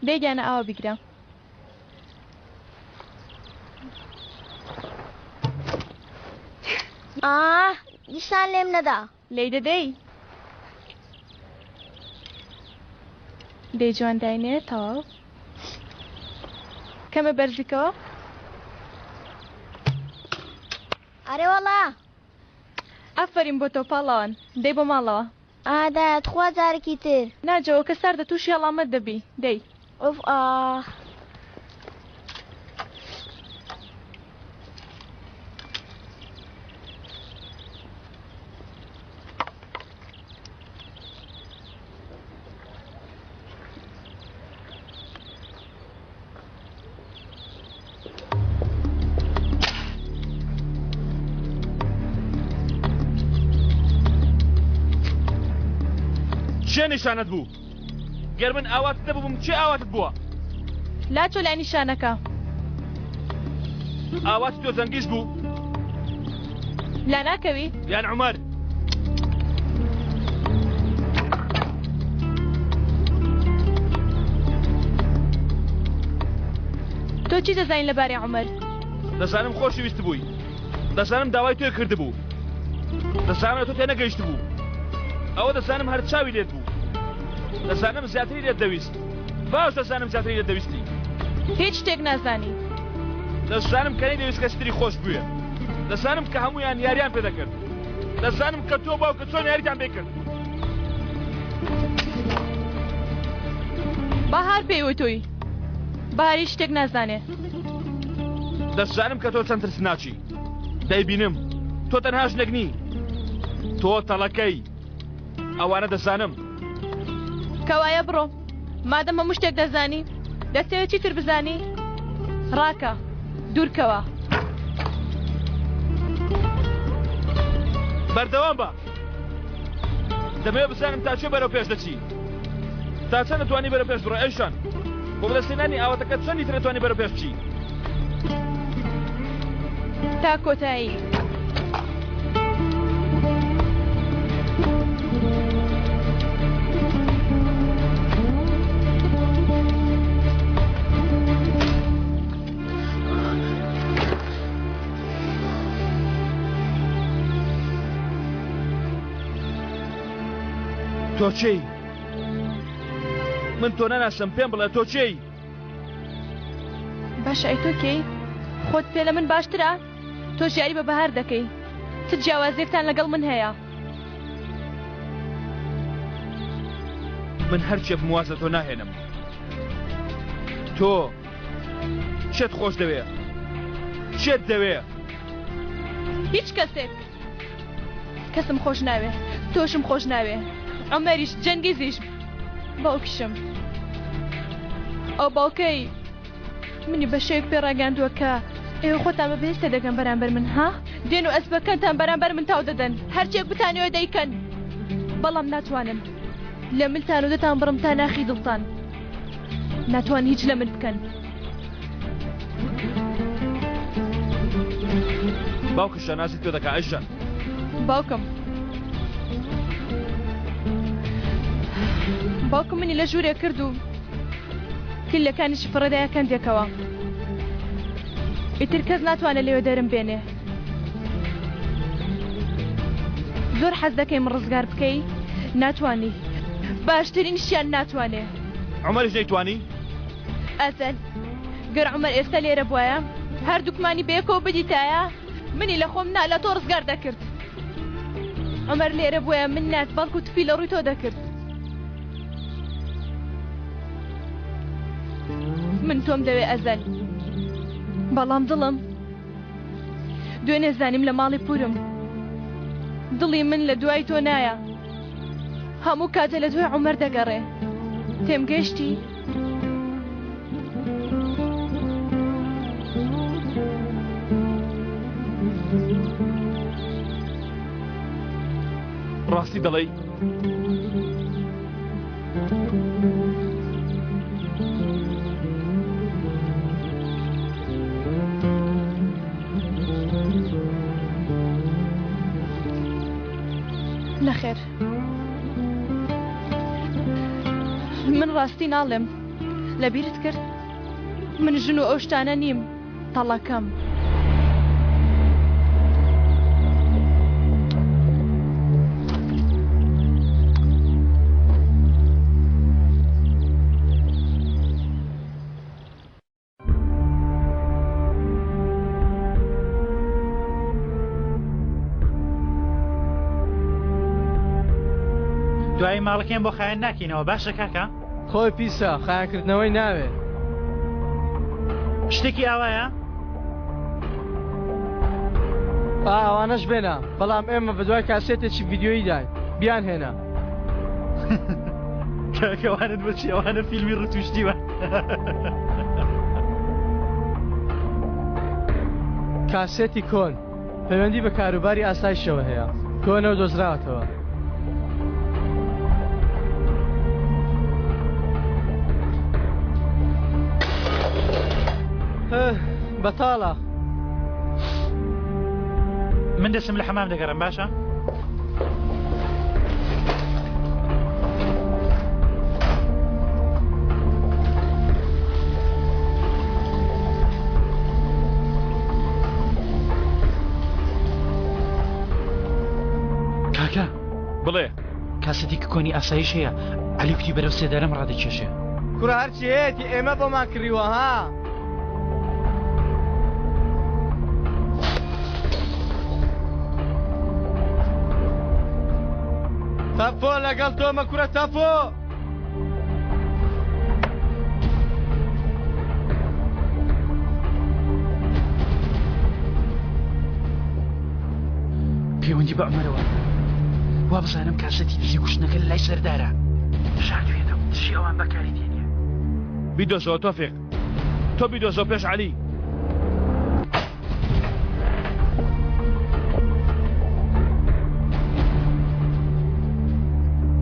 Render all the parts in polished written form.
دەی گیانە ئاوا بیگرە. ئاه دیسان لێم نەدا. لێی دەدەی؟ دەی جوان داینێ تەواو. کەمە بەرزیکەوە. ئەرێ وەڵا. ئافەرین بۆ تۆ پاڵەوان. دەی بۆ ماڵەوە. ئا دایە تخوا جارێکی تر. نا جەوەکە ساردە توشی هەڵامەت دەبی دەی. ئۆف ئاخ. کێ نیشانەت بوو؟ گەر من ئاواتت نەبووم کێ ئاواتت بووە؟ لاچۆ لای نیشانەکە. ئاواتی تۆ جەنگیز بوو؟ لا ناکەوی؟ یان عومەر؟ تۆ چی دەزانی لەبارەی عومەر؟ دەزانم خۆشی ویستبووی. دەزانم داوای تۆی کردبوو. دەزانم لە تۆ تێنەگەیشتبوو. ئەوە دەزانم هەر چاوی لێت بوو. دەزانم زیاتری لێت دەویست. باش دەزانم زیاتری لێت دەویستی. هیچ شتێک نازانی. دەزانم کە نەیدەویست کەسی تری خۆش بوێ. دەزانم کە هەموویان یاریان پێ دەکرد. دەزانم کە تۆ باوکە چۆن یاریتان پێ کرد. بەهار پێی وتووی. بەهار هیچ شتێک نازانێ. دەزانم کە تۆ چەند ترسناکی. دەیبینم. تۆ تەنها ژنێک نی. تۆ تەڵەکەی. ئەوانە دەزانم. کەوایە بڕۆ. مادەم هەموو شتێک دەزانی، دەتەوێت چیتر بزانی؟ ڕاکە. دوورکەوە. بەردەوام بە. دەمەوێت بزانم تا کوێ بەرەو پێش دەچی. تا چەند دەتوانی بەرەو پێش بڕۆی ئەیشان؟ بۆ بەدەستهێنانی ئاواتەکەت چەندی تر دەتوانی بەرەو پێش بچی؟ تا کۆتایی. تۆ کێی؟ من تۆ ناناسم پێم بڵێ تۆ کێی؟ باشە ئەی تۆ کێی؟ خۆت پێ لە من باشترە؟ تۆش یاری بە بەهار دەکەی چ جیاوازیەکتان لەگەڵ من هەیە؟ من هەرچێ بم واز لە تۆ ناهێنم تۆ کێت خۆش دەوێ؟ کێت دەوێ؟ هیچ کەسێک کەسم خۆش ناوێ تۆشم خۆش ناوێ عومەریش جەنگیزیش باوکیشم ئەو باوکەی منی بە شێوەیەک پێ ڕاگەیاندووە کە ئێوە خۆتان بە بەهێز تێدەگەن بەرامبەر من ها دێن و ئەسپەکەنتان بەرامبەر من تاو دەدەن هەرچیەک بتانەوێ دەیکەن بەڵام ناتوانن لە ملتان و دەتان بڕم تا ناخی دڵتان ناتوان هیچ لە من بکەن. باوکت شانازی پێ دەکا ئەیشان. باوکم باوکم منی لە ژوورێک کرد و کلەکانیشی فڕێدایە کەندێکەوە ئیتر کەس ناتوانێت لەوێ دەرم بێنێ زۆر حەز دەکەی من ڕزگار بکەی ناتوانی باشترینشیان ناتوانێ عومەریش نەیتوانی؟ ئەزەل گەر عومەر ئێستا لێرە بوایە هەردووکمانی بەیەکەوە بدیتایە منی لە خۆم نا لە تۆ ڕزگار دەکرد عومەر لێرە بوایە من نات بەڵکو تفی لە ڕووی تۆ دەکرد من تۆم دەوێ ئەزەل بەڵام دڵم دوێنێ زانیم لە ماڵی پورم دڵی من لە دوای تۆ نایە هەموو کاتێ لە دوای عومەر دەگەڕێ تێمگەشتی؟ ڕاستی دەڵێی؟ نەخێر من ڕاستی ناڵێم. لەبیرت کرد؟ من ژن و ئەو شتانە نیم، تەڵەکەم. دوایی ماڵەکەیان بۆ خایەن ناکەینەوە باشە کاکە؟ خۆی پیسە خایەنکردنەوەی ناوێ. شتێکی ئاوایە؟ با ئەوانەش بێنە بەڵام ئێمە بەدوای کاسێتێکی ڤیدیۆییداین بیان هێنە. کاکە ئەوانت بۆچی ئەوانە فیلمی ڕتوشتیوە. کاسێتی کۆن پەیوەندی بە کاروباری ئاسایشەوە هەیە کۆنە و دۆزراوەتەوە. بەتاڵە. من دەچم لە حەمام دەگەڕێم باشە؟ کاکە بڵێ کاسەتێکی کۆنی ئاسایش هەیە عەلی کوتی بەرەو سێدارەم ڕادەکێشێ. کوڕە هەرچی هەیەتی ئێمە بۆمان کڕیوە ها. تەفۆ لەگەڵ تۆمە کورە تەفۆ. پەیوەندی بە عومەرەوە وابزانم کاسەتی دزی کوشتنەکە لە لای سەردارە شاردویەتەوە دژی ئەوان بەکاری دێنێ. بیدۆزەوە تۆفیق تۆ بیدۆزەوە پێش عەلی.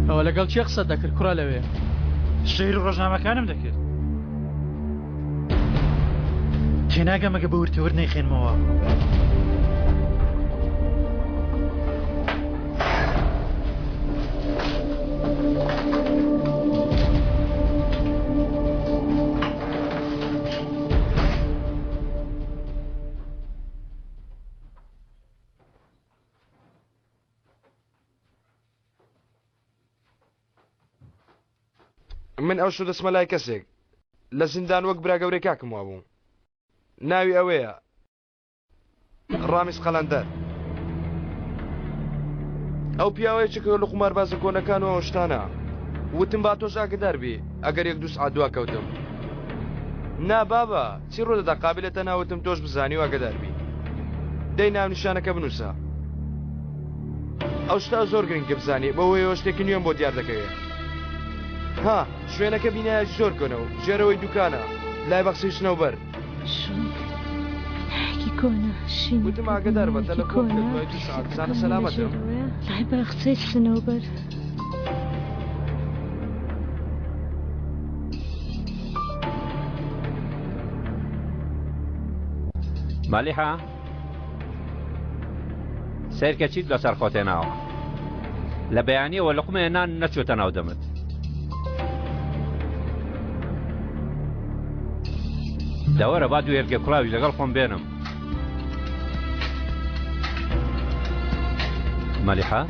ئەوە لەگەڵ کێ قسەت دەکرد کوڕە لەوێ؟ سەیری ڕۆژنامەکانم دەکرد. تێناگەم ئەگە بە ورتەورد نەیخوێنمەوە. من ئەوشەو دەچمە لای کەسێک لە زیندان وەک برا گەورەی کاکم وابوو ناوی ئەوەیە ڕامیز قەلەندەر ئەو پیاوە یەکێکە لە قوماربازە کۆنەکان و ئەو شتانە وتم با تۆش ئاگدار بی ئەگەر یەک دوو سعات دوا کەوتم نا بابە چی ڕوودەدا قابلە تەنها وتم تۆش بزانی و ئاگدار بی دەی ناونیشانەکە بنووسە ئەو شتە زۆر گرنگە بزانی بەوەیەوە شتێکی نوێم بۆ دیار دەکەوێ ها شوێنەکە بینایەکی زۆر کۆنە و ژێرەوەی دوکانە لای بەخشەی سنەوبەر بینایەکی کۆنە شین وتم ئاگدار بە تەلەفۆن بکە دوای دوو سەعات بزانە سەلامەتم. لای باخچەی سنەوبەر. مەلیحە سەیرکە چیت لەسەر خۆت هێناوە لە بەیانیەوە لقمێ نان نەچۆتە ناو دەمت دەوەرە با دوو هێلکە کوڵاویش لەگەڵ خۆم بێنم. مەلیحە؟